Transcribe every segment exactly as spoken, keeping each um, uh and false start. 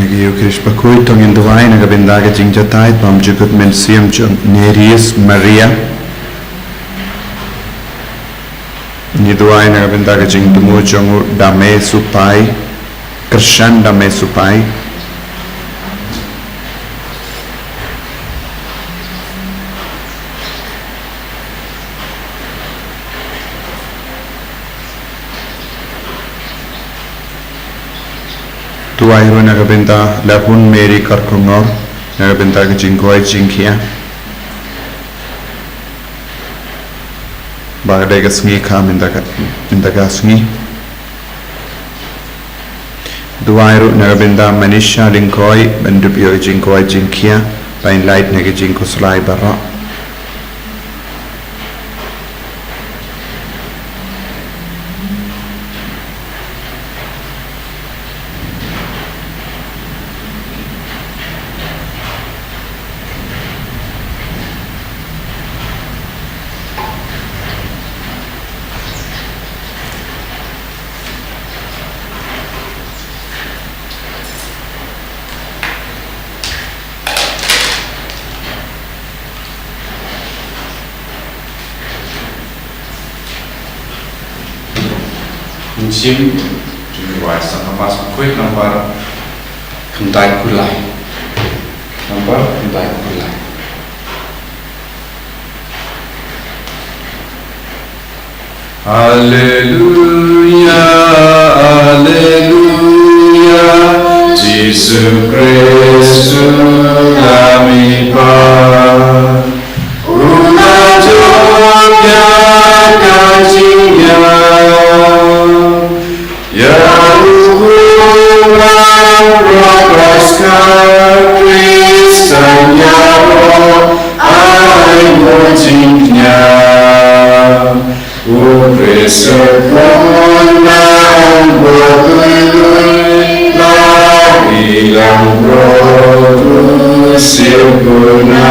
Ïa u Khrist bakhuid, to ngin duwai na ka bynta ka jingjatai bymjukut mynsiem jong Nereus Maria. Ngi duwai na ka bynta ka jingthmu jong u Dame Supai, Kyrshan Dame Supai. Duwai ruh na ka bynta Lahun Mary Karkongor, na ka bynta ka jingkoit jingkhiah. Ba ka dei ka sngi kha mynta ka, mynta ka sngi. Duwai ruh na ka bynta Manisha Lyngkoi, ban dup ïa ka jingkoit jingkhiah, ban lait na ka jingkhuslai baroh. Mynsiem, jingduwai Sankt Thomas Bakhuid nambar khyndai phew lai. Nambar khyndai phew lai. Haleluya, haleluya, Jisu Khrist u Lam i Kpa. U la jop ïa ka jingïap, ïa u khun ngan baroh Paskha, Khrist un ïaroh ai nguh jingïap. U Khrist u khun ngan bud lui lui, la ïalam baroh u siew kuna.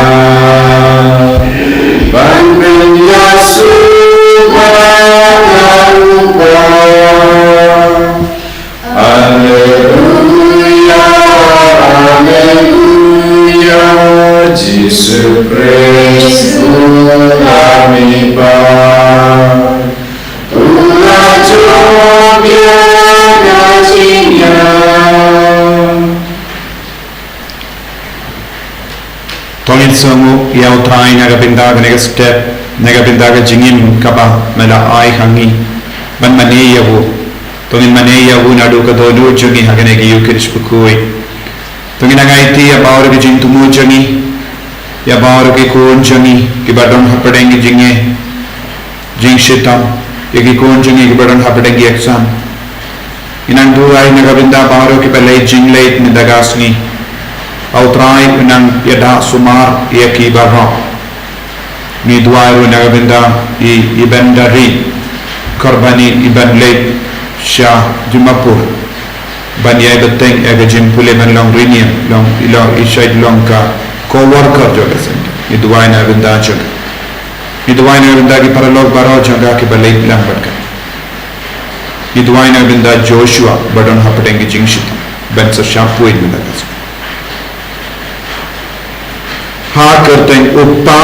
Ban pynïasoh bad ïa u Kpa. Haleluya, haleluya, Jisu Khrist u Lam i Kpa. U la jop ïa ka jingïap. To ngin sngewnguh ïa U Trai na ka bynta kane ka step, na ka bynta ka jingim kaba me la ai ha ngi ban mane ïa u. To ngin mane ïa u naduh ka dohnud jong ngi ha kane ka Ïukharist bakhuid. To ngin nang aiti ïa baroh ki jingthmu jong ngi, ïa baroh ki khun jong ngi kiba don hapdeng ki jingeh, jingshitom, ïa ki khun jong ngi kiba don hapdeng ki exam. Ngi nang duwai na ka bynta baroh kiba leit jingleit mynta ka sngi. Ba U Trai un nang ïada sumar ïa ki baroh. Ngi duwai ruh na ka bynta i, i Bendari, Korbani, i ban leit sha Dimapur ban ïai bteng ïa ka jingpule ban long riniam, long, i long, i shait long ka co-worker jong ka seng. Ngi duwai na ka bynta jong ka. Ngi duwai na ka bynta ki paralok baroh jong ka kiba leit lang bad ka. Ngi duwai na ka bynta Joshua ba don hapdeng ki jingshitom ban sa shah poi mynta ka sngi. Ha ka kyrteng U Kpa,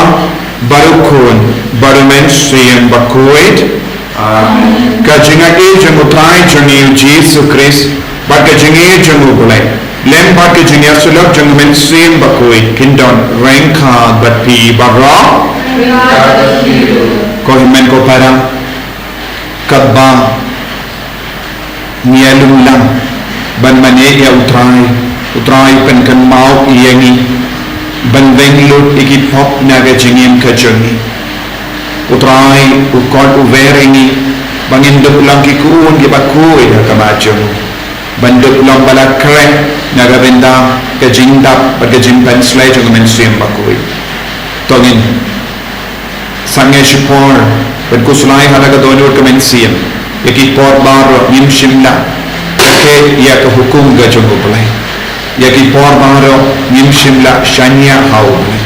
bad U Khun, bad U Mynsiem Bakhuid. Amen. Ka jingaiei jong U Trai jong ngi U Jisu Khrist bad ka jingïeit jong U Blei, lem bad ka jingïasyllok jong U Mynsiem Bakhuid, kin don ryngkat bad phi baroh. Ko hynmen ko para, katba ngi ïalum lang ban mane ïa U Trai, U Trai pynkynmaw ïa ngi ban weng lut ïa ki pop na ka jingim ka jong ngi. U Trai u khot u wer ïa ngi ba ngin dup long ki khun kiba khuid ha khmat jong u, ban dup long ba la khreh na ka bynta ka jingdap bad ka jingpynshlei jong U Mynsiem Bakhuid. To ngin sangeh shipor ban khuslai ha la ka dohnud ka mynsiem ïa ki por baroh ngim shym la rakhe ïa ka hukum ka jong U Blei. Ïa ki por baroh ngim shym la shaniah ha U Blei.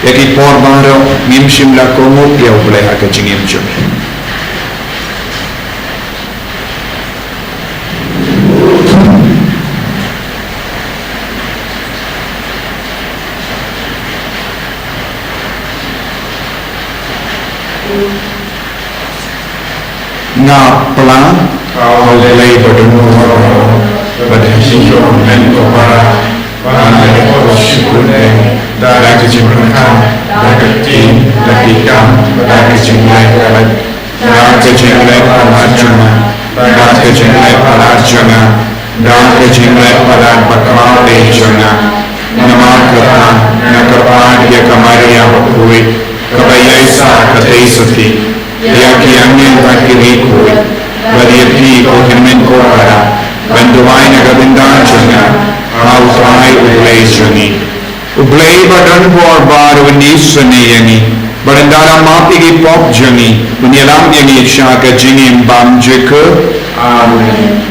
Ïa ki por baroh ngim shym la kohnguh ïa U Blei ha ka jingim jong ngi. Nga pla ha U Blei ba don baroh, bad ha ki hynmen ko para, ba nga ïakob shibun eh da ka jingpyrkhat, da ka ktien, da ki kam, da ka jingleh palat, da ka jingleh palat jong nga, da ka jingleh palat jong nga, da ka jingleh palat bakhraw jong nga. Namar kata nga kyrpad ïa ka Maria bakhuid, kaba ïaisah katei sati, ïa ki angel bad ki riewkhuid, bad ïa phi ko hynmen ko para, ban duwai na ka bynta jong nga ha U Trai U Blei jong ngi. U Blei ba don bor ba un ïohi ïa ngi, bad un da map ïa ki pop jong ngi, un ïalam ïa ngi sha ka jingim bymjukut. Amen.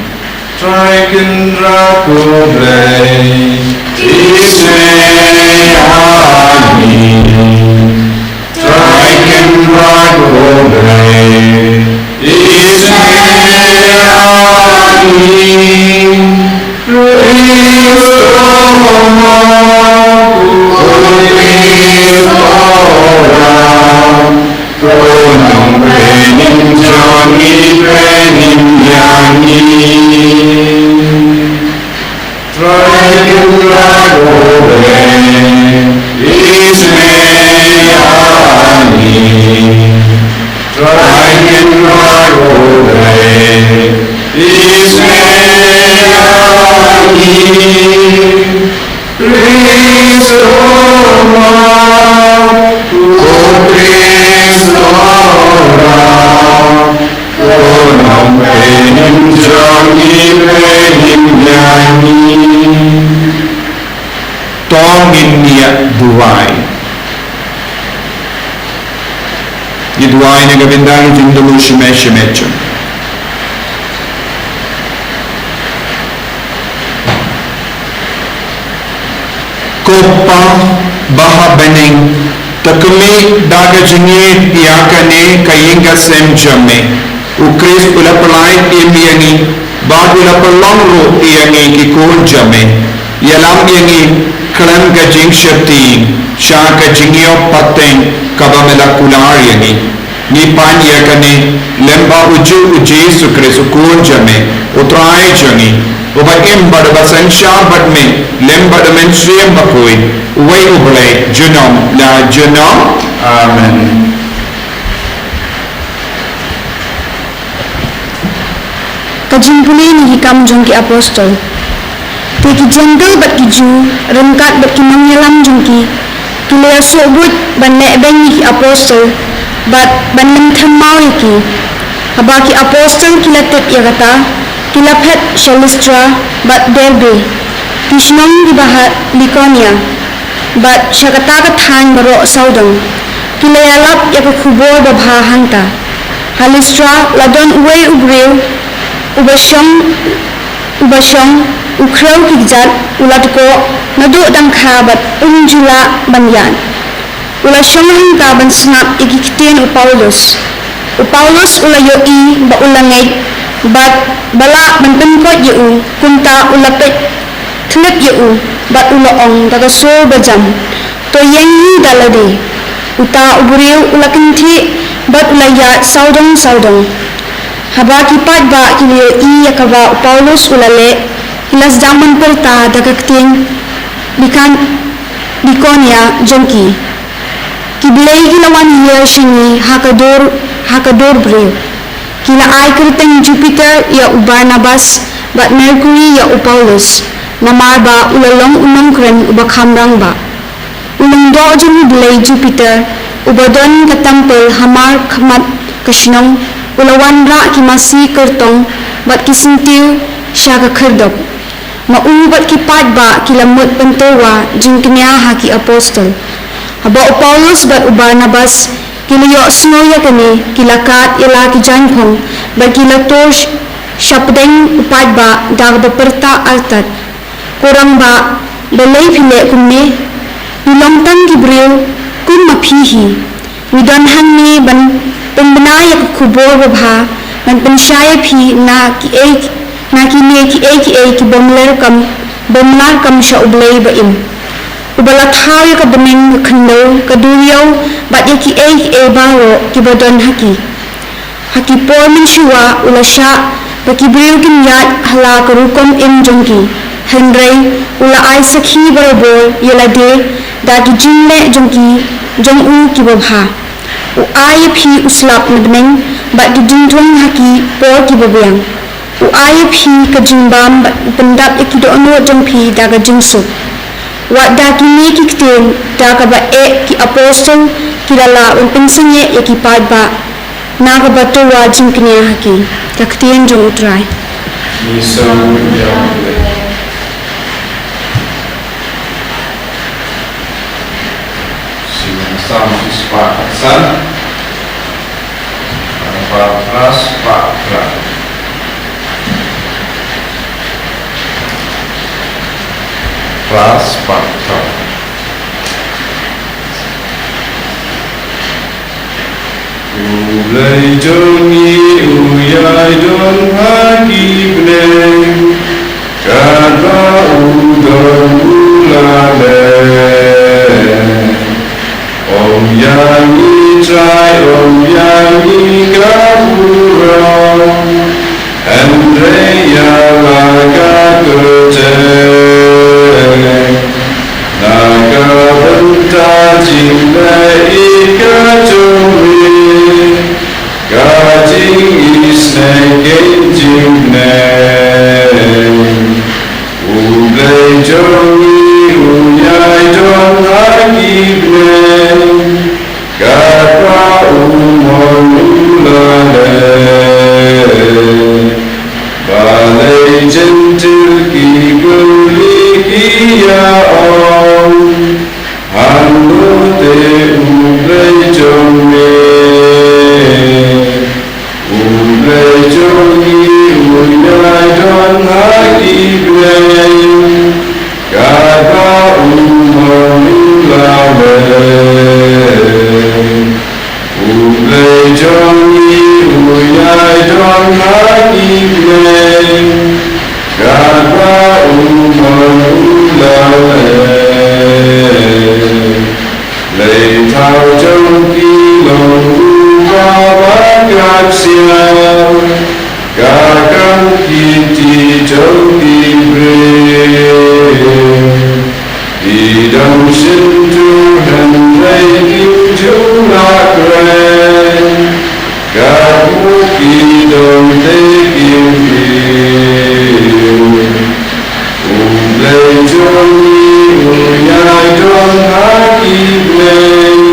Trai Kynrad ko Blei, isynei ha ngi. Trai Kynrad ko Blei, isynei ha ngi. Kristo, Kristo, Ko Nongpynim jong ngi, pynim ïa ngi. Trai Kynrad ko Blei, isynei ha ngi. Trai Kynrad ko Blei, isynei ha ngi. Kristo, Ko Kristo, Ko Nongpynim jong ngi, pynim ïa ngi. To ngin ïa duwai. Ngi duwai na ka bynta ki jingduwai shimet shimet jong. Ko Pa ba ha bneng, to khmih da ka jingïeit ïa kane ka ïing ka sem jong me. U Khrist u la pyllait im ïa ngi, bad u la pynlong ruh ïa ngi ki khun jong me. Ïalam ïa ngi khlem ka jingsheptieng sha ka jingïoh pateng kaba me la kular ïa ngi. Ngi pan ïa kane lyngba u juh u Jisu Khrist u Khun jong me, u Trai jong ngi, uba im bad uba synshar bad me lyngba u Mynsiem Bakhuid, uwei U Blei, junom la junom. Amen. Ka jingpule na ki Kam jong ki Apostol. Te ki Jentil bad ki Jiw, ryngkat bad ki nongïalam jong ki, ki la ïasoh buit ban leh beiñ ïa ki apostol bad ban lynthem maw ïa ki. Haba ki apostol ki la tip ïa kata, ki la phet sha Listra bad Derbe, ki shnong kiba ha Likaonia, bad sha kata ka thaiñ baroh sawdong, ki la ïalap ïa ka khubor babha hangta. Ha Listra la don uwei u briew uba shong, uba shong, u khrew ki kjat, u la tkoh naduh dang kha bad um ju lah ban ïaid. U la shong hangta ban sngap ïa ki ktien u Paulus. U Paulus u la ïohi ba u la ngeit bad ba lah ban pynkoit ïa u, kumta u la peit thlip ïa u bad u la ong da ka sur ba jam, "To ïeng hi da lade." Uta u briew u la kynthih bad u la ïaid sawdong sawdong. Haba ki paidbah ki la ïohi ïa kaba u Paulus u la leh, ki la sdang ban pyrta da ka ktien Likan-, Likaonia jong ki, "Ki blei ki la wan hiar sha ngi ha ka dur, ha ka dur briew. Ki la ai kyrteng Jupiter ïa u Barnabas bad Merkuri ïa u Paulus, namar ba u la long u nongkren uba kham rangbah. U lyngdoh jong u blei Jupiter, uba don ka templ hamar khmat ka shnong, u la wanrah ki masi kyrtong bad ki syntiew sha ka khyrdop." Ma u bad ki paidbah ki la mut ban tyrwa jingkñia ha ki apostol. Haba u Paulus bad u Barnabas ki la ïohsngew ïa kane, ki la kad ïa la ki jaiñphong bad ki la tur shapdeng u paidbah da kaba pyrta artat, "Ko rangbah, balei phi leh kumne? Ngi long tang ki briew kum ma phi hi. Ngi don hangne ban pynbna ïa ka khubor babha, ban pynshai ïa phi na kiei, na kine kiei kiei ki bym ler kam, bym lar kam sha U Blei ba im." Uba la thaw ïa ka bneng, ka khyndew, ka duriaw, bad ïa kiei kiei baroh kiba don ha ki. Ha ki por mynshuwa u la shah ba ki briew kin ïaid ha la ka rukom im jong ki, hynrei u la ai sakhi barabor ïa lade da ki jingleh jong ki, jong u kiba bha. U ai ïa phi u slap na bneng bad ki jingthung ha ki por kiba biang. U ai ïa phi ka jingbam bad u pyndap ïa ki dohnud jong phi da ka jingsuk. Wat da kine ki ktien, da kaba eh ki apostol ki la lah ban pynsangeh ïa ki paidbah, na kaba tyrwa jingkñia ha ki. Ka ktien jong U Trai. Ngi sngewbha ïa U Blei. Sngewbha, Salm shispah khatsan. Ba phra spah phra. Phra spah phra. U Blei jong ngi u ïai don ha ki bneng, katba u don u la leh. Ym ïa ngi trai, ym ïa ngi ka burom, hynrei ïa la ka kyrteng, na ka bynta jingleh ïeit ka jong me, ka jingisynei keiñ jingbneng. U Blei jong ngi u ïai don ha ki bneng, katba u mon u la leh. Balei Jentil ki kylli ki ïa ong, hangno te U Blei jong me? U Blei jong ngi u ïai don ha ki bneng, katba u mon u la leh. U Blei jong ngi u ïai don ha ki bneng, katba u mon u la leh. Lei thaw jong ki long u ba bakap siar, ka kam ki kti jong ki briew. Ki don shyntur hynrei kim ju lah kren, katkum ki don te kim ïohi. U Blei jong ngi u ïai don ha ki bneng,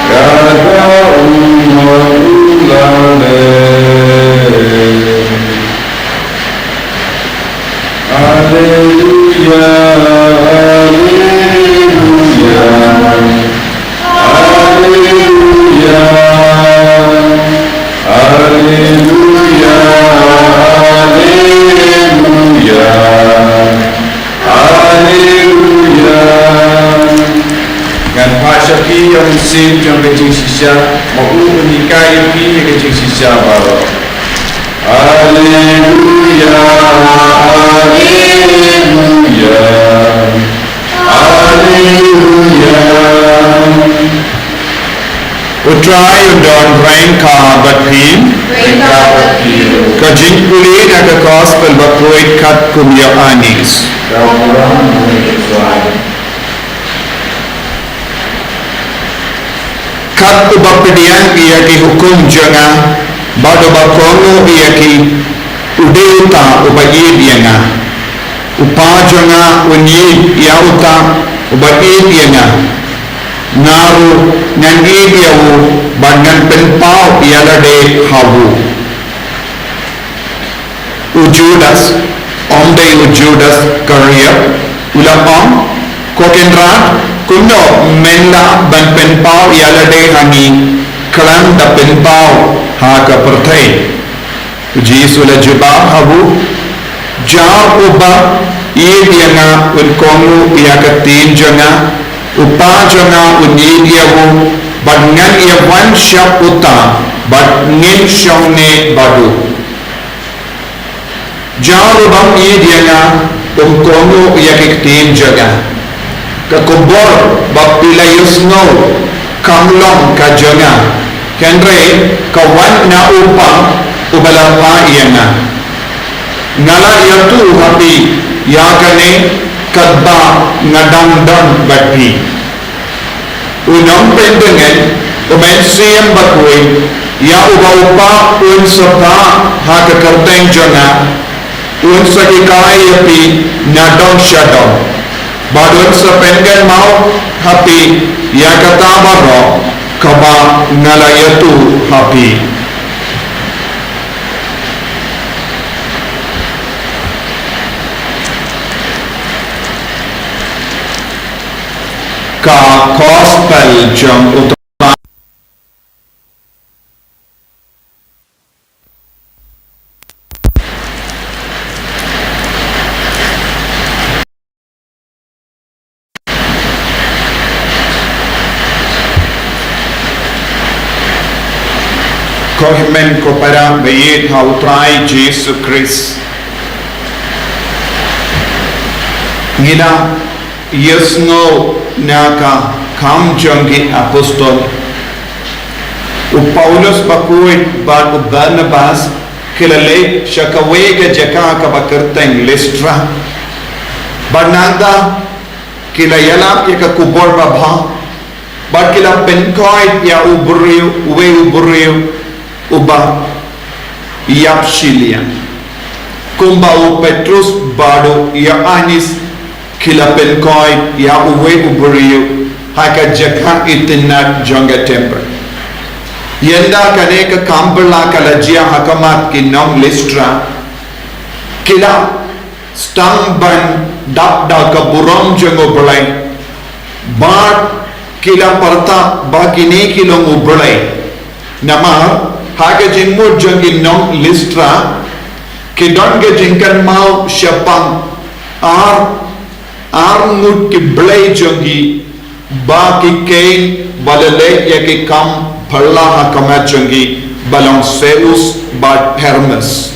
katba u mon u la leh. Alleluia, alleluia, alleluia, alleluia, alleluia, alleluia. Ngan phah sha phi ïa u mynsiem jong ka jingshisha, ma u un hikai ïa phi ïa ka jingshisha baroh. Alleluia, alleluia, alleluia. U Trai un don ryngkat bad phi. Ryngkat bad phi. Ka jingpule na ka Gospel ba khuid katkum ïa u Annis. Ka burom ïa u Trai. Kat uba pdiang ïa ki hukum jong nga, bad uba kohnguh ïa ki, u dei uta uba ïeit ïa nga. U Pa jong nga un ïeit ïa uta uba ïeit ïa nga. Nga ruh ngan ïeit ïa u, bad ngan pynpaw ïa lade ha u. U Judas, ym dei u Judas Iskariot, u la ong, Ko Kynrad, kumno men lah ban pynpaw ïa lade ha ngi, khlem da pynpaw ha ka pyrthei? U Jisu u la jubab ha u, Jar uba ïeit ïa nga un kohnguh ïa ka ktien jong nga, u Pa jong nga un ïeit ïa u, bad ngan ïa wan sha uta, bad ngin shong ne bad u. Jar u bym ïeit ïa nga, um kohnguh ïa ki ktien jong nga. Ka khubor ba phi la ïohsngew kam long ka jong nga, hynrei ka wan na u Kpa uba la phah ïa nga. Nga la ïathuh ha phi ïa kane katba nga dang don bad phi. U nongpyndengngeit, u Mynsiem Bakhuid, ïa uba u Kpa un sa phah ha ka kyrteng jong nga, un sa hikai ïa phi nadong shadong, bad un sa pynkynmaw ha phi ïa kata baroh kaba nga la ïathuh ha phi. Ka Gospel jong u Trai. Ko hynmen ko para ba ïeit ha u Trai Jisu Khrist. Ngi la ïohsngew na ka kam jong ki apostol. U Paulus bakhuid bad u Barnabas ki la leit sha kawei ka jaka kaba kyrteng Listra. Bad nangta ki la ïalap ïa ka khubor babha. Bad ki la pynkoit ïa u briew, uwei u briew uba ïap shiliang. Kumba u Petrus bad u Ïoannis ki la pynkoit ïa uwei u briew ha ka jaka itynnad jong ka templ. Ynda kane ka kam bylla ka la jia ha khmat ki nong Listra, ki la sdang ban dap da ka burom jong U Blei. Bad ki la pyrta ba kine ki long u blei. Namar ha ka jingmut jong ki nong Listra, ki don ka jingkynmaw shaphang ar, ar ngut ki blei jong ki ba ki kheiñ ba la leh ïa ki kam phylla ha khmat jong ki, ba long Zeus bad Hermes.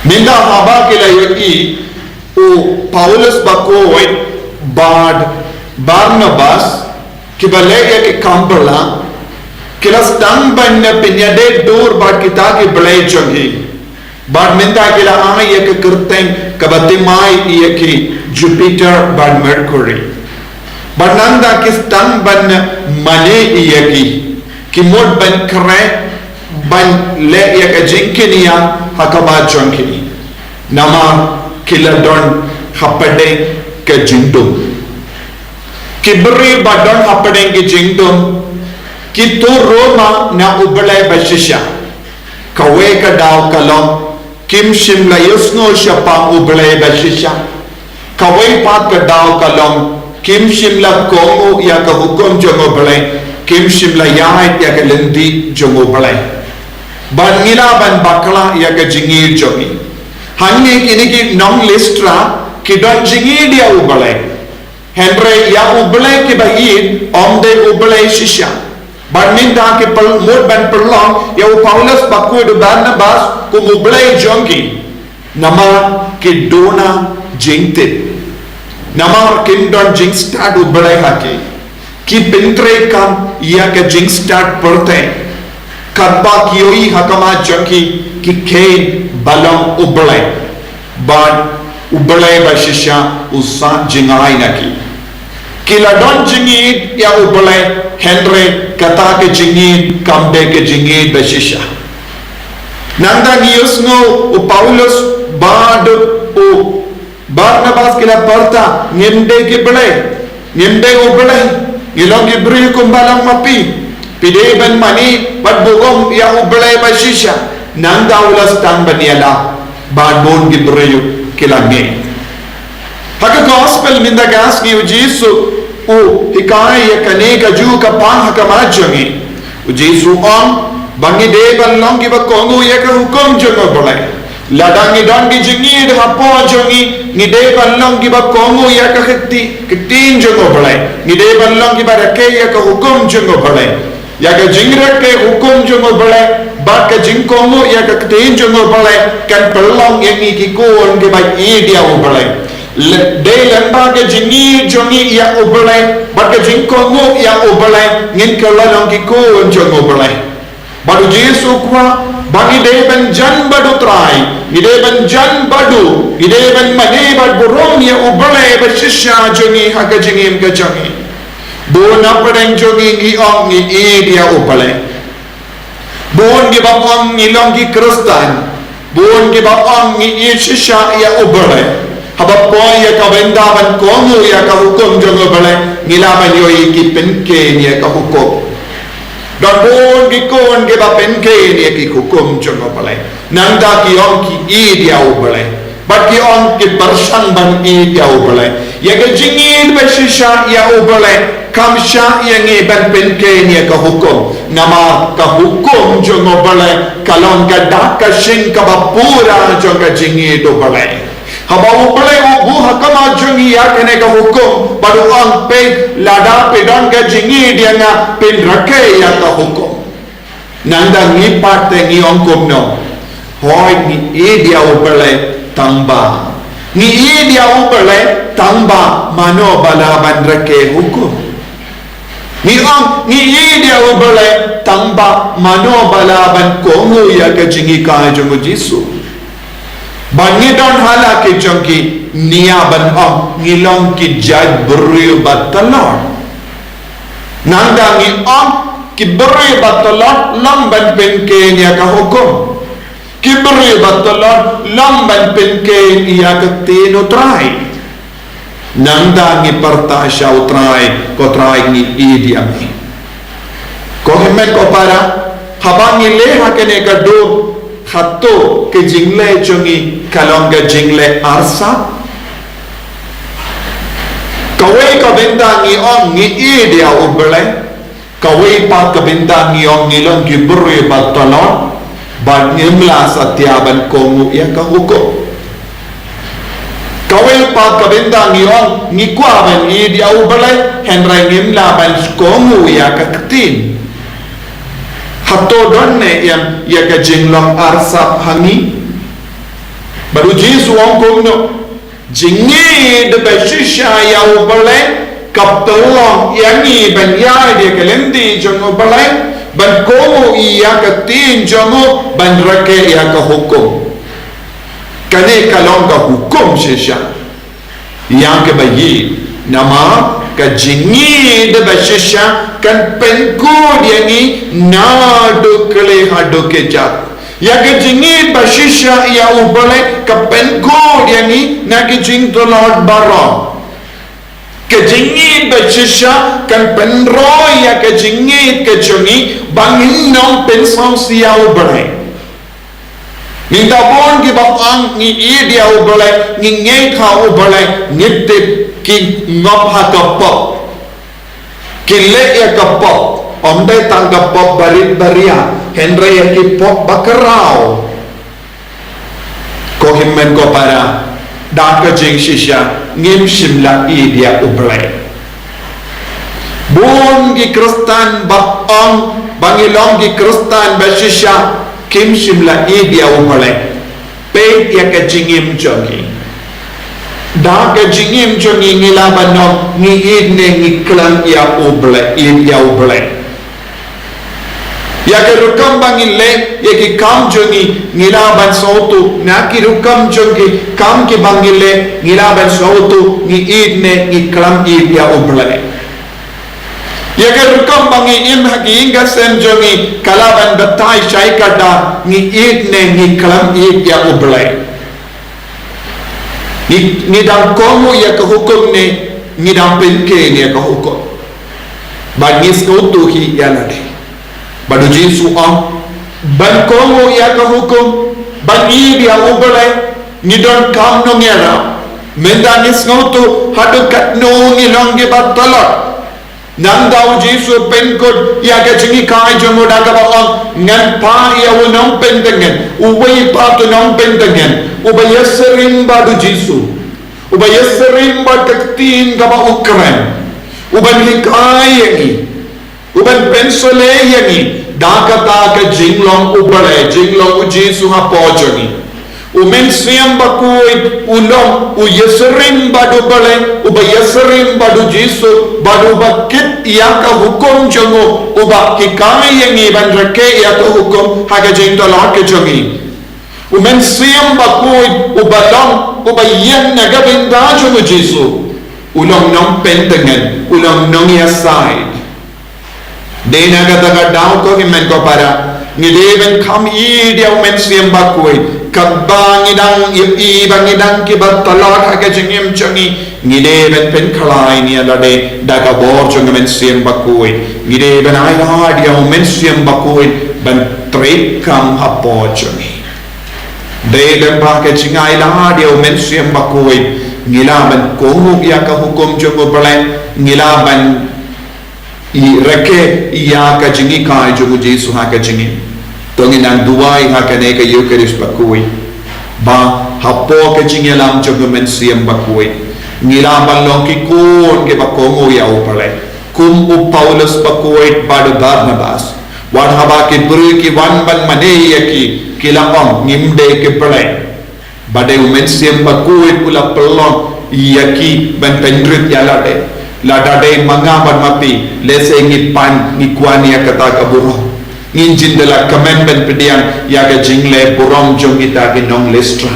Mynta haba ki la ïohi u Paulus bakhuid bad Barnabas kiba leh ïa ki kam phylla, ki la sdang ban pynïadei dur bad kita ki blei jong ki. Bad mynta ki la ai ïa ka kyrteng kaba thymmai ïa ki Jupiter bad Mercury. Bad nangta ki sdang ban mane ïa ki, ki mut ban khreh ban leh ïa ka jingkñia ha khmat jong ki. Namar ki la don hapdeng ka jingdum. Ki briew ba don hapdeng ka jingdum ki tur ruma na U Blei ba shisha. Kawei ka daw ka long, kim shym la ïohsngew shaphang U Blei ba shisha. Kawei pat ka daw ka long, kim shym la kohnguh ïa ka hukum jong U Blei, kim shym la ïaid ïa ka lynti jong U Blei. Bad ngi lah ban bakla ïa ka jingïeit jong ngi. Hangne kine ki nong Listra ki don jingïeit ïa U Blei. Hynrei ïa U Blei kiba ïeit, ym dei U Blei shisha. Bad mynta ki pyl-, mut ban pynlong ïa u Paulus bakhuid u Barnabas kum u blei jong ki. Namar ki duna jingtip. Namar kim don jingstad U Blei ha ki. Ki pyntreikam ïa ka jingstad pyrthei. Katba ki ïohi ha khmat jong ki, ki kheiñ ba long u blei. Bad U Blei ba shisha u sah jingai na ki. Ki la don jingïeit ïa U Blei, hynrei kata ka jingïeit kam dei ka jingïeit ba shisha. Nangta ngi ïohsngew u Paulus bad u Barnabas ki la pyrta, ngim dei ki blei, ngim dei U Blei, ngi long ki briew kumba long ma phi. Phi dei ban mane bad burom ïa U Blei ba shisha. Nangta u la sdang ban ïalap bad bun ki briew ki la ngeit. Ha ka gospel mynta ka sngi u Jisu u hikai ïa kane kajuh ka phang ha khmat jong ngi. U Jisu u ong ba ngi dei ban long kiba kohnguh ïa ka hukum jong U Blei. Lada ngi don ki jingïeit hapoh jong ngi, ngi dei ban long kiba kohnguh ïa ka kti-, ktien jong U Blei. Ngi dei ban long kiba rakhe ïa ka hukum jong U Blei. Ïa ka jingrakhe hukum jong U Blei bad ka jingkohnguh ïa ka ktien jong U Blei kan pynlong ïa ngi ki khun kiba ïeit ïa U Blei. Dei lyngba ka jingïeit jong ngi ïa U Blei bad ka jingkohnguh ïa U Blei ngin kylla long ki khun jong U Blei. Bad U Jisu u kwah ba ngi dei ban jan bad U Trai, ngi dei ban jan bad U, ngi dei ban mane bad burom ïa U Blei ba shisha jong ngi ha ka jingim ka jong ngi. Bun na pdeng jong ngi ngi ong ngi ïeit ïa U Blei. Bun kiba ong ngi long ki Khristan, bun kiba ong ngi ïeit shisha ïa U Blei. Haba poi ïa ka bynta ban kohnguh ïa ka hukum jong U Blei, ngi lah ban ïohi ki pynkheiñ ïa ka hukum. Don bun ki khun kiba pynkheiñ ïa ki hukum jong U Blei. Nangta ki ong ki ïeit ïa U Blei. Bad ki ong ki pyrshang ban ïeit ïa U Blei. Ïa ka jingïeit ba shisha ïa U Blei kam shah ïa ngi ban pynkheiñ ïa ka hukum. Namar ka hukum jong U Blei ka long ka dak ka shing kaba pura jong ka jingïeit U Blei. Haba U Blei u buh ha khmat jong ngi ïa kane ka hukum bad u ong peit lada phi don ka jingïeit ïa nga phin rakhe ïa ka hukum. Nangta ngi pat te ngi ong kumno? Hooid ngi ïeit ïa U Blei tang ba. Ngi ïeit ïa U Blei tang ba mano ba lah ban rakhe hukum. Ngi ong ngi ïeit ïa U Blei tang ba mano ba lah ban kohnguh ïa ka jinghikai jong U Jisu. Ba ngi don ha la ki jong ki nia ban ong ngi long ki jait briew ba tlot. Nangta ngi ong ki briew ba tlot long ban pynkheiñ ïa ka hukum. Ki briew ba tlot long ban pynkheiñ ïa ka ktien U Trai. Nangta ngi pyrta sha U Trai, ko Trai ngi ïeit ïa me. Ko hynmen ko para, haba ngi leh ha kane ka dur, hato ka jingleh jong ngi ka long ka jingleh arsap? Kawei ka bynta ngi ong ngi ïeit ïa U Blei. Kawei pat ka bynta ngi ong ngi long ki briew ba tlot, bad ngim lah satia ban kohnguh ïa ka hukum. Kawei pat ka bynta ngi ong ngi kwah ban ïeit ïa U Blei, hynrei ngim lah ban kohnguh ïa ka ktien. Hato don ne em ïa ka jinglong arsap ha ngi? Bad U Jisu u ong kumno? Jingïeit ba shisha ïa U Blei ka pynlong ïa ngi ban ïaid ïa ka lynti jong U Blei, ban kohnguh ïa ka ktien jong u, ban rakhe ïa ka hukum. Kane ka long ka hukum shisha ïa kiba ïeit. Namar ka jingïeit ba shisha kan pynkhuid ïa ngi naduh khlieh haduh kjat. Ïa ka jingïeit ba shisha ïa U Blei ka pynkhuid ïa ngi na ki jingtlot baroh. Ka jingïeit ba shisha kan pynroi ïa ka jingïeit ka jong ngi ba ngin ym pynsngewsih ïa U Blei. Mynta bun kiba ong ngi ïeit ïa U Blei, ngi ngeit ha U Blei, ngi tip ki ngop ha ka pop. Ki leh ïa ka pop, ym dei tang ka pop barit baria, hynrei ïa ki pop bakhraw. Ko hynmen ko para, da ka jingshisha, ngim shym la ïeit ïa U Blei. Bun ki Khristan ba ong ba ngi long ki Khristan ba shisha, kim shym la ïeit ïa U Blei. Peit ïa ka jingim jong ngi. Da ka jingim jong ngi ngi lah ban ong ngi ïeit ne ngi khlem ïa U Blei, ïeit ïa U Blei. Ïa ka rukom ba ngi leh ïa ki kam jong ngi ngi lah ban sngewthuh, na ki rukom jong ki kam kiba ngi leh ngi lah ban sngewthuh ngi ïeit ne ngi khlem ïeit ïa U Blei. Ïa ka rukom ba ngi im ha ki ïing ka sem jong ngi ka lah ban batai shai katta ngi ïeit ne ngi khlem ïeit ïa U Blei. Ngi, ngi dang kohnguh ïa ka hukum ne ngi dang pynkheiñ ïa ka hukum? Bad ngi sngewthuh hi ïa lade. Bad U Jisu u ong ban kohnguh ïa ka hukum, ban ïeit ïa U Blei, ngi donkam nongïarap. Mynta ngi sngewthuh haduh katno ngi long kiba tlot. Nangta U Jisu u pynkut ïa ka jinghikai jong u da kaba ong, ngan phah ïa u nongpyntngen, uwei pat u nongpyntngen, uba ïasyriem bad U Jisu, uba ïasyriem bad ka ktien kaba u kren, uban hikai ïa ngi, uban pynshlei ïa ngi da kata ka jinglong U Blei, jinglong U Jisu hapoh jong ngi. U Mynsiem Bakhuid u long u ïasyriem bad U Blei, uba ïasyriem bad U Jisu, bad uba kit ïa ka hukum jong u, uba hikai ïa ngi ban rakhe ïa ka hukum ha ka jingtlot ka jong ngi. U Mynsiem Bakhuid uba long uba ïeng na ka bynta jong U Jisu, u long nongpyntngen, u long nongïasaid. Dei na kata ka daw ko hynmen ko para, ngi dei ban kham ïeit ïa U Mynsiem Bakhuid, kaba ngi dang ïohi ba ngi dang kiba tlot ha ka jingim jong ngi, ngi dei ban pynkhlaiñ ïa lade da ka bor jong U Mynsiem Bakhuid. Ngi dei ban ailad ïa U Mynsiem Bakhuid ban treikam hapoh jong ngi. Dei lyngba ka jingailad ïa U Mynsiem Bakhuid ngi lah ban kohnguh ïa ka hukum jong U Blei, ngi lah ban ï rakhe ïa ka jinghikai jong U Jisu ha ka jingim. To ngin nang duwai ha kane ka Eucharist Bakhuid ba hapoh ka jingïalam jong U Mynsiem Bakhuid ngi lah ban long ki khun kiba kohnguh ïa U Blei, kum u Paulus Bakhuid bad u Barnabas. Wat haba ki briew ki wan ban mane ïa ki, ki la ong, ngim dei ki blei. Ba dei U Mynsiem Bakhuid u la pynlong ïa ki ban pynrit ïa lade. Lada dei ma nga bad ma phi, lehse ngi pan, ngi kwah ïa kata ka burom. Ngin jin da la kmen ban pdiang ïa ka jingleh burom jong kita ki nong Listra.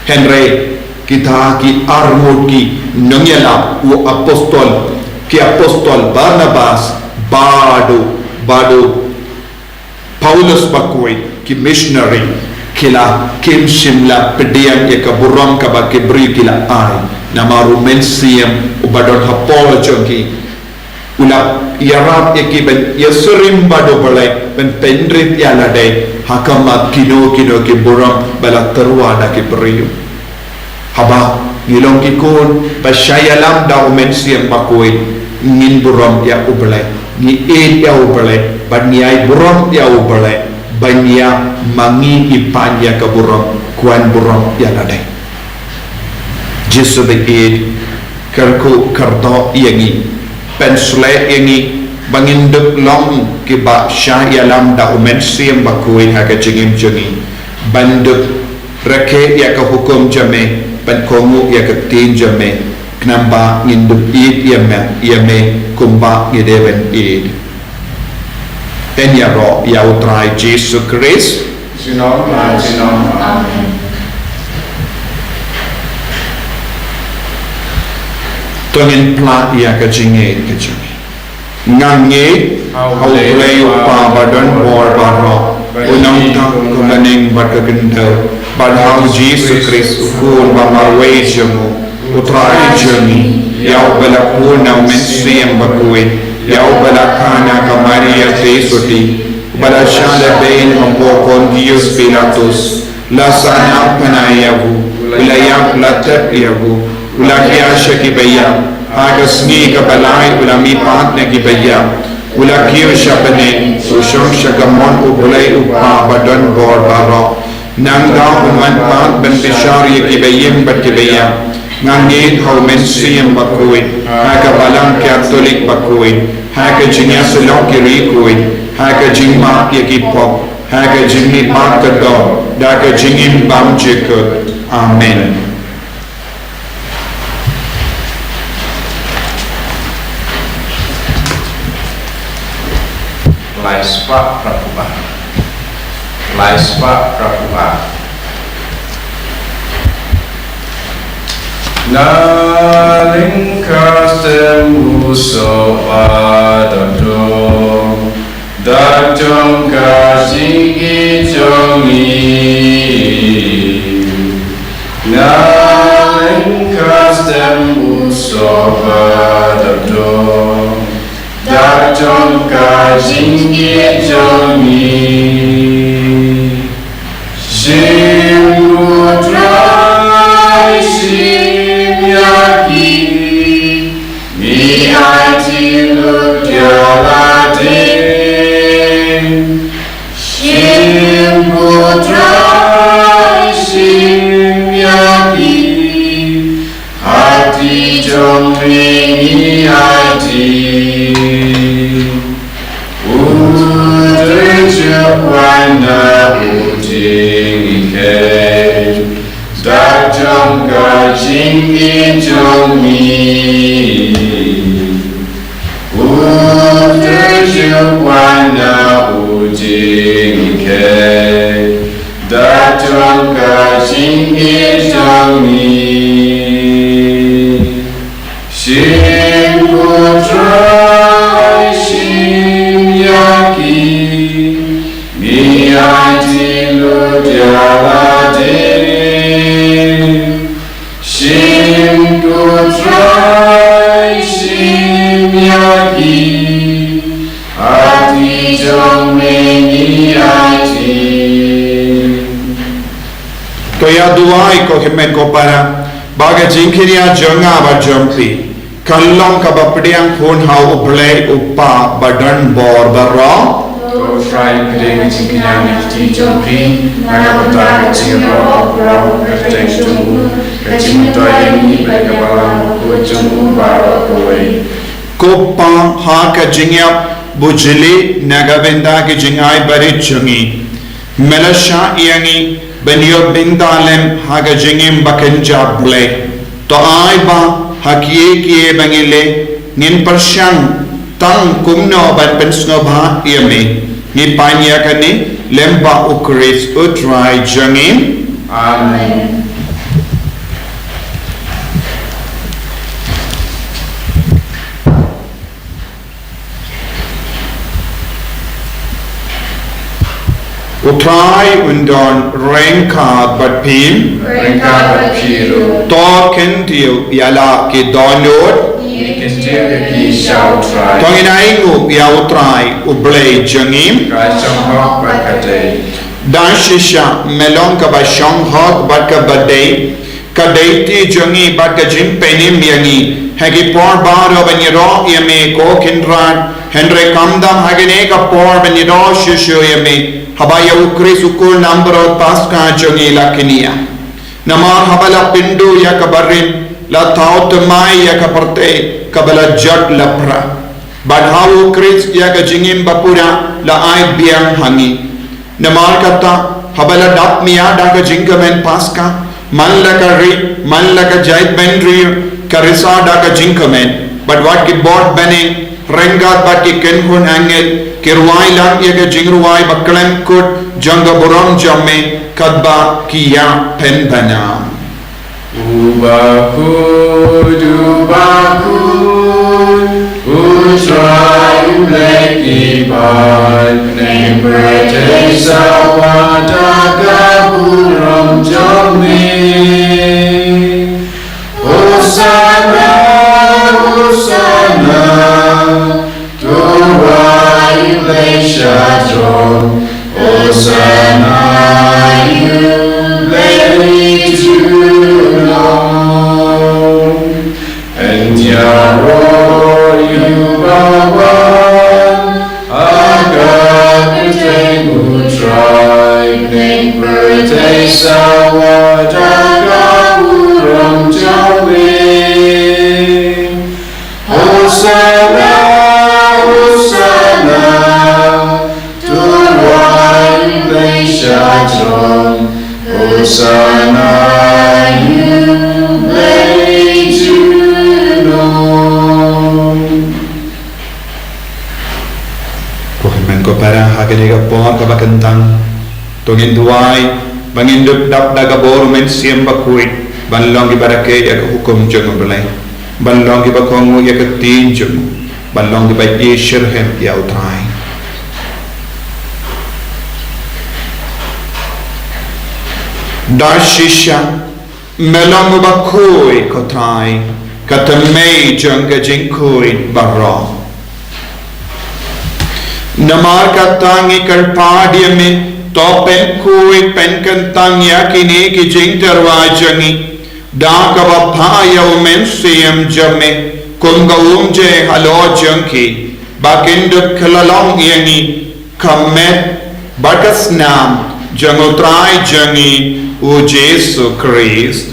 Hynrei kita ki arngut ki nongïalap, u apostol, ki apostol Barnabas bad u, bad u Paulus Bakhuid, ki missionary, ki la, kim shym la pdiang ïa ka burom kaba ki briew ki la ai. Namar U Mynsiem uba don hapoh jong ki u la ïarap ïa ki ban ïasyriem bad U Blei, ban pynrit ïa lade ha khmat kino kino ki burom ba la tyrwa da ki briew. Haba ngi long ki khun ba shah ïalam da U Mynsiem Bakhuid, ngin burom ïa U Blei, ngi ïeit ïa U Blei, bad ngi ai burom ïa U Blei, ba ngi ïa, ma ngi ngi pan ïa ka burom, kwah burom ïa lade. Jisu ba ïeit, kyrkhu kyrdoh ïa ngi, pynshlei ïa ngi ba ngin dup long kiba shah ïalam da U Mynsiem Bakhuid ha ka jingim jong ngi, ban dup rakhe ïa ka hukum jong me, ban kohnguh ïa ka ktien jong me, khnang ba ngin dup ïeit ïa me, ïa me kumba ngi dei ban ïeit. Yn ïaroh ïa U Trai Jisu Khrist. Junom la junom. Amen. To ngin pynlait ïa ka jingngeit ka jong ngi. Nga ngeit ha U Blei U Kpa ba don bor baroh, u nongtang ka bneng bad ka khyndew, bad ha U Jisu Khrist u Khun ba marwei jong u, U Trai jong ngi, ïa uba la khun na U Mynsiem Bakhuid, ïa uba la kha na ka Maria Theisotti, uba la shah lehbeiñ hapoh Pontius Pilatus, la sahnarphna ïa u, u la ïap, la tep ïa u, u la khie sha kiba ïap, ha ka sngi kaba lai u la mihpat na kiba ïap, u la kiew sha bneng, u shong sha kamon U Blei U Kpa ba don bor baroh. Nangta un wan pat ban bishar ïa kiba ïeng bad kiba ïap. Nga ngeit ha U Mynsiem Bakhuid, ha ka Balang Katholik bakhuid, ha ka jingïasyllok ki riewkhuid, ha ka jingmap ïa ki pop, ha ka jingmihpat ka doh, da ka jingim bymjukut. Amen. Lai spah phra phew ar. Lai spah phra phew ar. Na lyngkha step u soh ba dap dong, dak jong ka jingïeit jong ngi. Na lyngkha step u soh ba dap dong, dak jong ka jingïeit jong ngi. Shim U Trai, shim ïa ki, ngi aiti lut ïa lade. Shim U Trai, shim ïa ki, ha kti jong me ngi aiti. U Trai ju wan na pyrthei ngi kheiñ. jong ngi. U Trai ju wan na u jingkhein da jong ka jingïeit jong ngi. Shim ko Trai, shim ïa ki, ngi aiti lut ïa lade. Shim ko Trai, shim ïa ki, ha kti jong me ngi aiti. To ïa duwai ko hynmen ko para, ba ka jingkyrkhu jong nga bad jong phi kan long kaba pdiang hun ha U Blei U Kpa ba don bor baroh. To Trai, pdiang ka jingkyrkhu na ka kti jong phi, na ka bynta ka jingïaroh baroh, ka kyrteng jong u, ka jingmyntoi ïa ngi bad ka balang bakhuid jong u baroh kawei. Ko Pa, ha ka jingïap bujli na ka bynta ka jingai barit jong ngi, me la shah ïa ngi ban ïoh bynta lem ha ka jingim ba kynja Blei. To ai ba ha kiei kiei ba ngi leh ngin pyrshang tang kumno ban pynsngewbha ïa me. Ngi pan ïa kane lem bad U Khrist U Trai jong ngi. Amen. U Trai un don ryngkat bad phi. Ryngkat bad phi ruh. To kyntiew ïa la ki dohnud. Ngi kyntiew ïa ki sha U Trai. To ngin ainguh ïa U Trai U Blei jong ngi. Ka shong hok bad ka dei. Da shisha me long kaba shong hok bad kaba dei. Ka dei kti jong ngi bad ka jingpynim ïa ngi ha ki por baroh ban ïaroh ïa me ko Kynrad, hynrei khamtam ha kane ka por ban ïaroh shuh shuh ïa me haba ïa U Khrist u khun langbrot Paskha jong ngi la kynnoh. Namar haba la pynduh ïa ka barim, la thaw thymmai ïa ka pyrthei kaba la jot la pra. Bad ha U Khrist ïa ka jingim bapura la ai biang ha ngi. Namar kata, haba la dap mih da ka jingkmen Paskha, man la ka ri, man la ka jaitbynriew, ka risa da ka jingkmen, bad wat ki bor bneng, ryngkat bad ki kynhun angel, ki rwai lang ïa ka jingrwai ba khlem kut jong ka burom jong me, katba ki ïa pynbna. U bakhuid, u bakhuid, U Trai U Blei ki paid, bneng pyrthei sawa da ka burom jong me. Hosanna, Hosanna, to U Blei sha throne. Hosanna ïa U Blei junom. Ïaroh ïa uba wan ha ka kyrteng U Trai, bneng pyrthei sawa da ka burom jong me. Hosanna, Hosanna, to U Blei sha throne. Hosanna ïa U Blei junom. Ko hynmen ko para, ha kane ka por kaba kyntang, to ngin duwai ba ngin dup dap da ka bor U Mynsiem Bakhuid ban long kiba rakhe ïa ka hukum jong U Blei, ban long kiba kohnguh ïa ka ktien jong u, ban long kiba ïasyrhem ïa U Trai. Da shisha me long uba khuid ko Trai, ka thymmei jong ka jingkhuid baroh. Namar kata ngi kyrpad ïa me, to pynkhuid pynkyntang ïa kine ki jingtyrwa jong ngi da kaba phah ïa U Mynsiem jong me kum ka umjai halor jong ki, ba kin dup kylla long ïa ngi ka met bad ka snam jong U Trai jong ngi U Jisu Khrist.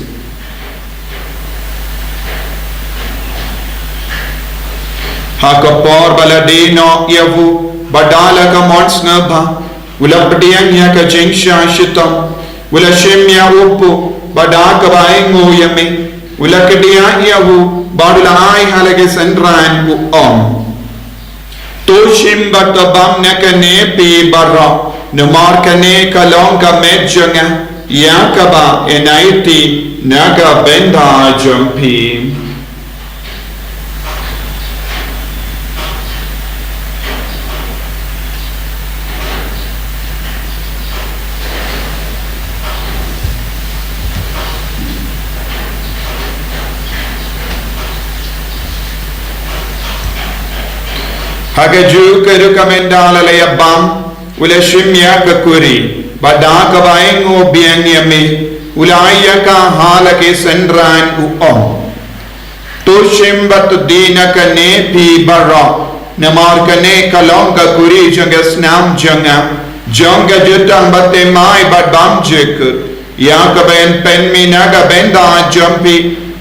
Ha ka por ba la die noh ïa u, bad da la ka mon sngewbha u la pdiang ïa ka jingshah shitom, u la shim ïa u puh, bad da kaba ainguh ïa me U la kdiah ïa u, bad u la ai ha la ki synran u ong: To shim bad to bam na kane phi baroh, namar kane ka long ka met jong nga, ïa kaba yn aiti na ka bynta jong phi. Ha kajuh ka ruh ka mynta la la ïa bam, u la shim ïa ka kuri, bad da kaba ainguh biang ïa me, u la ai ïa ka ha la ki synran u ong: To shim bad to die na kane phi baroh, namar kane ka long ka kuri jong ka snam jong nga, jong ka jutang bad thymmai bad bymjukut, ïa kaba yn pynmih na ka bynta jong phi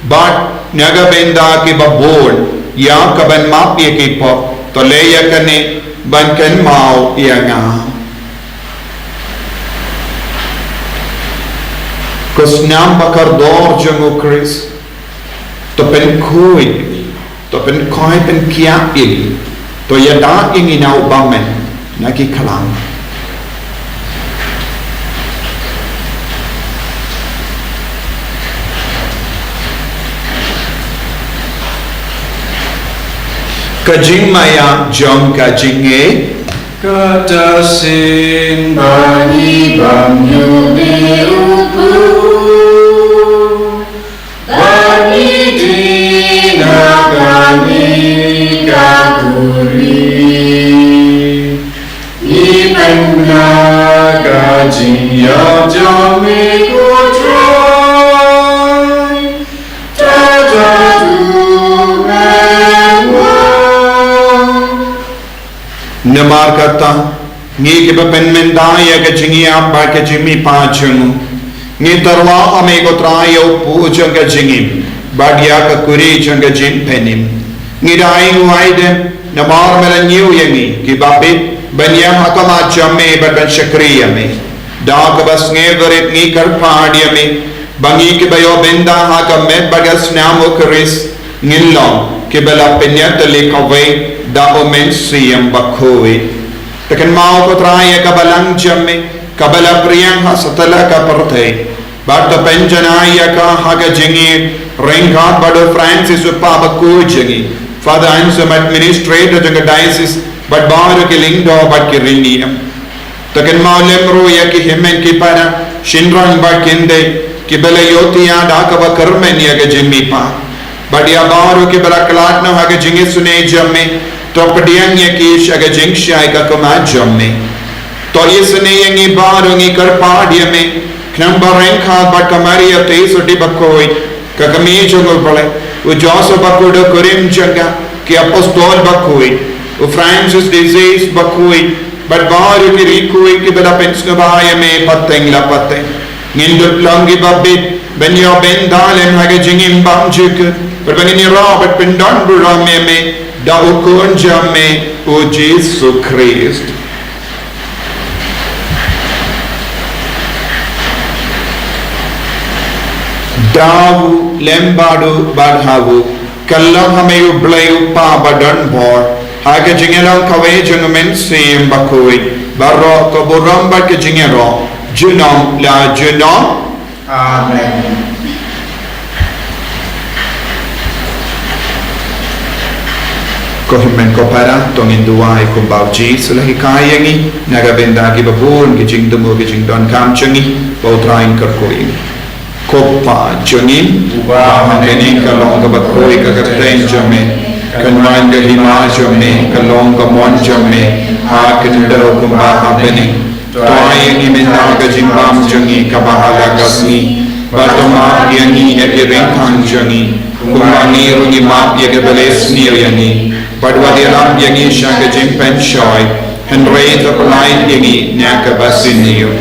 bad na ka bynta kiba bun, ïa kaban map ïa ki pop. To leh ïa kane ban kynmaw ïa nga. Ko snam ba kordor jong U Khrist, to pynkhuid, to pynkhuid, pynkhiah ïa ngi, to ïada ïa ngi na u bymman na ki khlam. Ka jingmaïa jong ka jingngeit. Kata shisien ba ngi bam ïa u Blei u Kpa, ba ngi die na kane ka kuri, ngi pynbna ka jingïap jong me ko Trai, ta ta tu men wa. Namar kata, ngi kiba pynmynta ïa ka jingïap bad ka jingmihpat jong u, ngi tyrwa ha me ko Trai ïa u puh jong ka jingim bad ïa ka kuri jong ka jingpynim. Ngi da ainguh aidem namar me la ñiew ïa ngi kiba bit ban ïaid ha khmat jong me bad ban shakri ïa me. Da kaba sngewrit ngi kyrpad ïa me ba ngi kiba ïoh bynta ha ka met bad ka snam U Khrist, ngin long kiba la pynïatylli kawei da U Mynsiem Bakhuid. To kynmaw ko Trai ïa ka balang jong me kaba la pdiang ha satlak ka pyrthei, bad to pynjanai ïa ka ha ka jingïaryngkat bad u Francis u Kpa Bakhuid jong ngi, Father Anselm, administrator jong ka diocese, bad baroh ki lyngdoh bad ki riewniam. To kynmaw lem ruh ïa ki hynmen ki para, shynrang bad kynthei kiba la ïohthiah da kaba kyrmen ïa ka jingmihpat, bad ïa baroh kiba la khlad noh ha ka jingisynei jong me, to pdiang ïa ki sha ka jingshai ka khmat jong me. To isynei ïa ngi baroh, ngi kyrpad ïa me, khnang ba ryngkat bad ka Maria Theisotti Bakhuid, ka Kmie jong U Blei, u Joseph Bakhuid u kurim jong ka, ki apostol bakhuid, u Francis de Sales Bakhuid, bad baroh ki riewkhuid kiba la pynsngewbha ïa me pateng la pateng, ngin dup long kiba bit ban ïoh bynta lem ha ka jingim bymjukut, bad ba ngin ïaroh bad pyndonburom ïa me da U Khun jong me, u Jisu Khrist. Da u lem bad u bad ha u, kyllon ha me U Blei U Kpa badonbor, ha ka jingïalong kawei jong U Mynsiem Bakhuid, baroh ka burom bad ka jingïaroh, junom la junom. Amen. Ko hynmen ko para, to ngin duwai kumba U Jisu u la hikai ïa ngi, na ka bynta kiba bun ki jingthmu ki jingdonkam jong ngi, ba U Trai un kyrkhu ïa ngi. Ko Kpa jong ngi, uba ha bneng, ka long kaba khuid ka kyrteng jong me, kan wan ka hima jong me, ka long ka mon jong me, ha ka khyndew kumba ha bneng. To ai ïa ngi mynta ka jingbam jong ngi kaba ha la ka sngi, bad to map ïa ngi ïa ki ryngkang jong ngi, kumba ngi ruh ngi map ïa kiba la sniew ïa ngi, bad wat ïarap ïa ngi sha ka jingpynshoi, hynrei to pyllait ïa ngi na kaba sniew.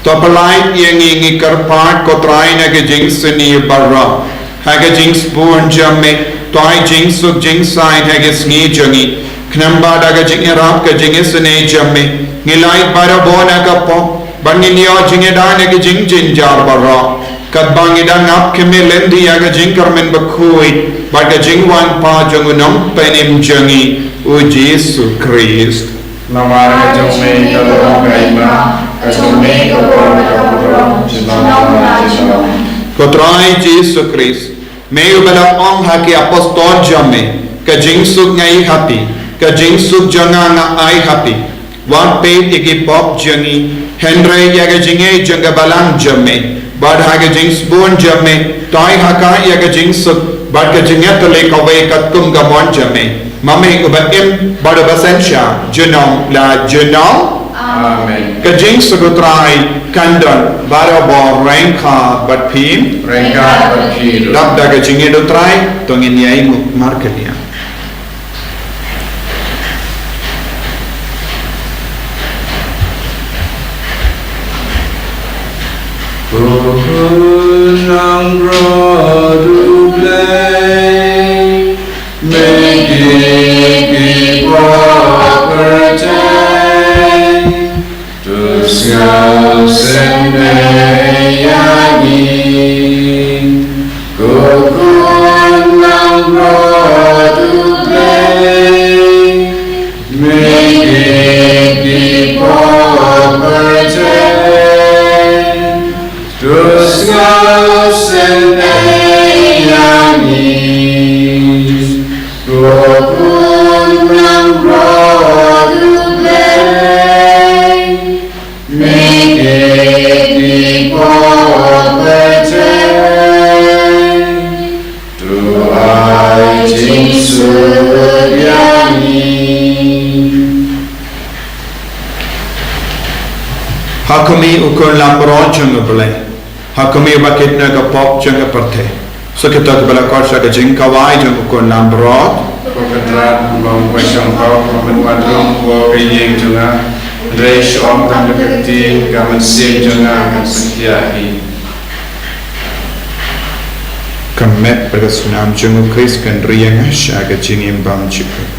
To pyllait ïa ngi, ngi kyrpad ko Trai, na ka jingsniew baroh. Ha ka jingsbun jong me, to ai jingsuk jingsain ha ka sngi jong ngi, khnang ba da ka jingïarap ka jingisynei jong me, ngin lait barabor na ka pop, bad ngin ïoh jingïada na ki jingjynjar baroh. Katba ngi dang ap khmih lynti ïa ka jingkyrmen bakhuid bad ka jingwan pat jong u Nongpynim jong ngi, u Jisu Khrist. Namar ka jong me ka long ka hima, ka jong me ka bor ka burom, junom la junom. Ko Trai Jisu Khrist, me uba la ong ha ki apostol jong me, ka jingsuk nga ai ha phi, ka jingsuk jong nga nga ai ha phi. Wat peit ïa ki pop jong ngi, hynrei ïa ka jingngeit jong ka balang jong me. Bad ha ka jingsbun jong me, to ai ha ka ïa ka jingsuk bad ka jingïatylli kawei katkum ka mon jong me, ma me uba im bad uba synshar junom la junom. Amen. Ka jingsuk u Trai kan don barabor ryngkat bad phi. Ryngkat bad phi ruh. Dap da ka jingngeit u Trai, to ngin ïa ïeng markylliang. Ko Khun Nongbrot U Blei, me ki pop pyrthei, to sngewsynei ïa ngi. Ko Khun Nongbrot U Blei, me ki pop pyrthei, to sngewsynei ïa ngi. Ko Khun Nongbrot U Blei, me ki pop pyrthei, to ai jingsuk ïa ngi. Ha khmih u Khun Langbrot jong U Blei. Ha khmih uba kit noh ïa ka pop jong ka pyrthei. Sa kito kiba la khot sha ka jingkhawai jong u Khun Langbrot. Ko Kynrad, ym ong ba shong hok, ym ong ba wan rung ha ka ïing jong nga, hynrei shu ong tang da ka ktien, ka mynsiem jong nga kan satia hi. Ka met bad ka snam jong u Khrist kan ri ïa nga sha ka jingim bymjukut.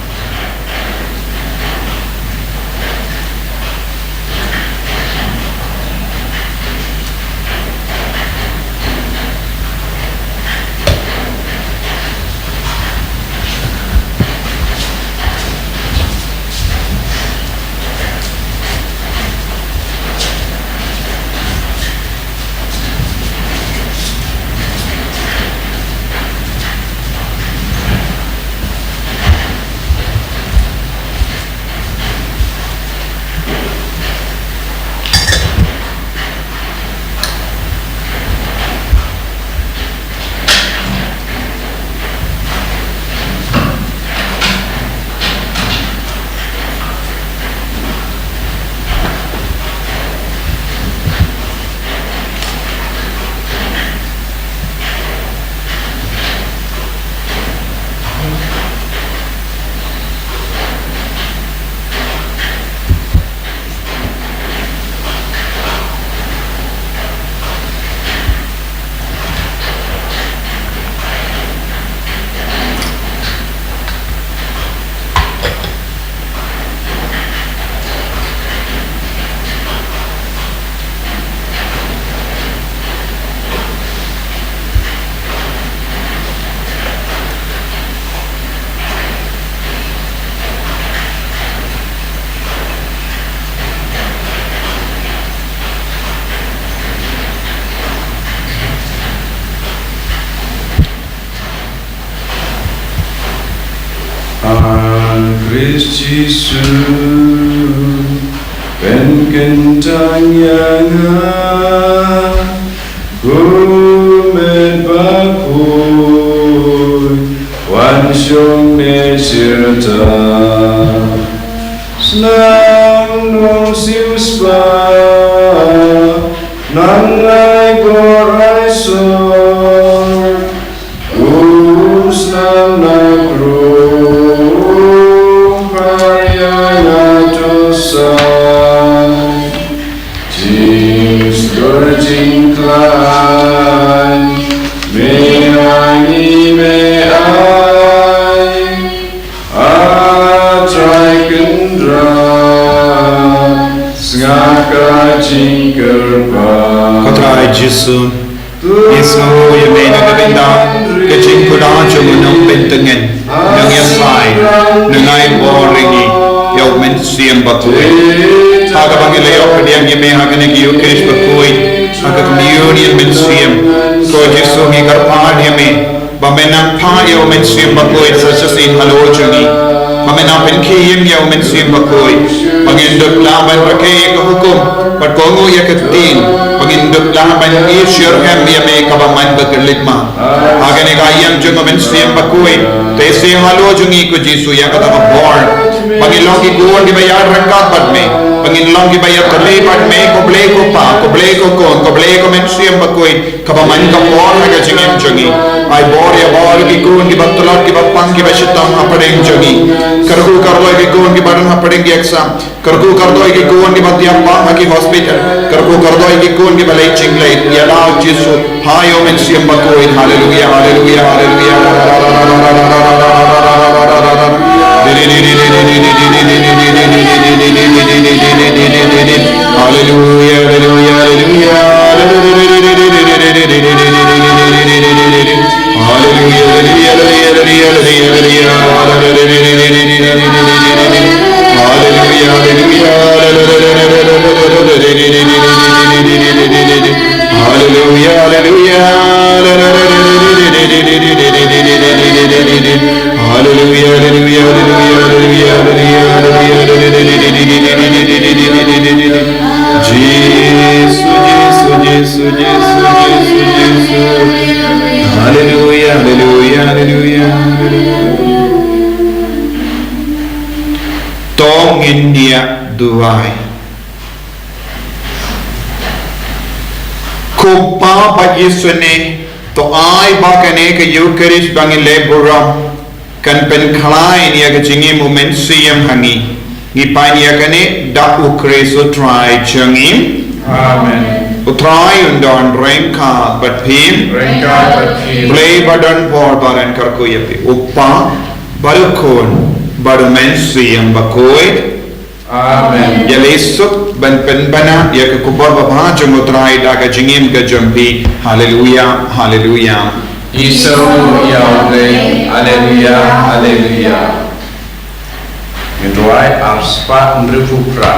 A Khrist Jisu, pynkyntang ïa nga, ko met bakhuid, wan shong ne shirta. Snam nongsiewspah, nang ai bor ai sor. Kum snam na krung, pyrshah ïa nga to sah. Jingsngewsih jingkhlaiñ, me ai, me ai. A Trai Kynrad, sngap ka jingkyrpad. Ko Trai Jisu, Ngi sngewnguh ïa me na ka bynta ka jingkhuda jong u nongpyntngen, nongïasaid, nongaiñbor ïa ngi ïa u Mynsiem Bakhuid. Ha kaba ngi la ïoh pdiang ïa me ha kane ka Eucharist bakhuid, ha ka Communion Mynsiem, ko Jisu ngi kyrpad ïa me ba men nang phah ïa u Mynsiem Bakhuid sa shisien halor jong ngi. Ba men nang pynkhie im ïa u Mynsiem Bakhuid, ba ngin dup lah ban rakhe ïa ka hukum bad kohnguh ïa ka ktien, ba ngin dup lah ban ïeit shitrhem ïa me kaba man ba kylliang ma. Ha kane ka aiñ jong u Mynsiem Bakhuid, te seng halor jong ngi ko Jisu ïa kata ka bor, ba ngin long ki khun kiba ïaid ryngkat bad me, ba ngin long kiba ïatylli bad me, ko Blei ko Pa, ko Blei ko Khun, ko Blei ko Mynsiem Bakhuid, kaba man ka bor ha ka jingim jong ngi. Ai bor ïa baroh ki khun kiba tlot, kiba pang, kiba shitom hapdeng jong ngi. Kyrkhu kyrdoh ïa ki khun kiba don hapdeng ki exam. Kyrkhu kyrdoh ïa ki khun kiba thiah pang ha ki hospital. Kyrkhu kyrdoh ïa ki khun kiba leit jingleit. Ïa la u Jisu. Ha ïa u Mynsiem Bakhuid. Haleluia, haleluia, haleluia. Haleluia, haleluia, haleluia. Haleluia, haleluia, haleluia, haleluia, haleluia. Haleluia, haleluia, haleluia. Haleluia, haleluia. Haleluia, haleluia, haleluia, haleluia, haleluia, haleluia, haleluia. Jisu, Jisu, Jisu, Jisu, Jisu, Jisu. Haleluia, haleluia, haleluia. To ngin ïa duwai. Ko Pa ba isynei, to ai ba kane ka Eucharist ba ngi leh burom kan pynkhlaiñ ïa ka jingim u Mynsiem ha ngi. Ngi pan ïa kane da u Khrist u Trai jong ngi. Amen. U Trai un don ryngkat bad phi. Ryngkat bad phi. Blei ba don bor ba don kyrkhu ïa phi. U Pa bad u Khun bad u Mynsiem Bakhuid. Amen. Ïa leh suk ban pynbna ïa ka khubor babha jong u Trai da ka jingim ka jong phi. Haleluia, haleluia. Ïa u Blei. Haleluia, haleluia. Ngin duwai arspah hynriewphew phra.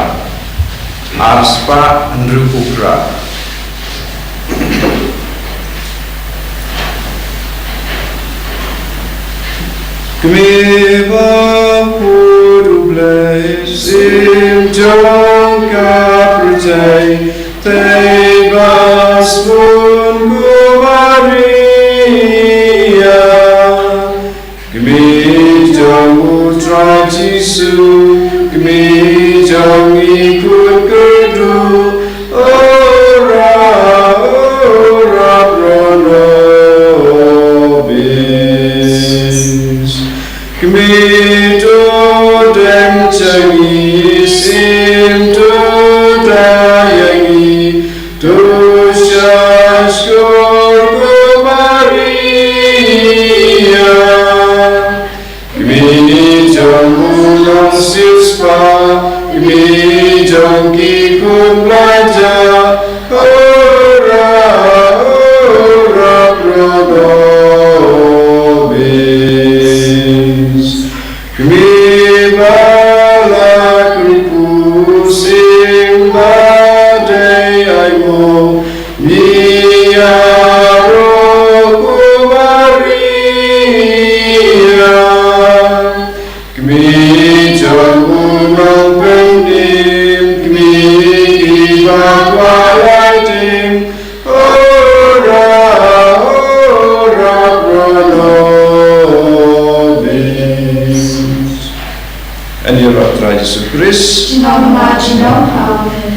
Arspah hynriewphew phra. Kmie ba khuid U Blei, sim jong ka pyrthei, te ba sbun ko Maria. Kmie jong U Trai Jisu, kmie jong ngi khun kyrduh, ora, ora pro nobis. Kmie to dem jong ngi, sim to da ïa ngi, to sha shkor ko Maria. Kmie jong u nongsiewspah, kmie jong ki khun blanja, ora, ora pro nobis. Kmie ba la kyrkhu, sim ba dei ai mo, ngi ïaroh ko Maria. Kmie jong u nongpynim, kmie kiba kwah lait im, ora, ora pro nobis. Yn ïaroh Trai Jisu Khrist. Junom ba junom. Amen.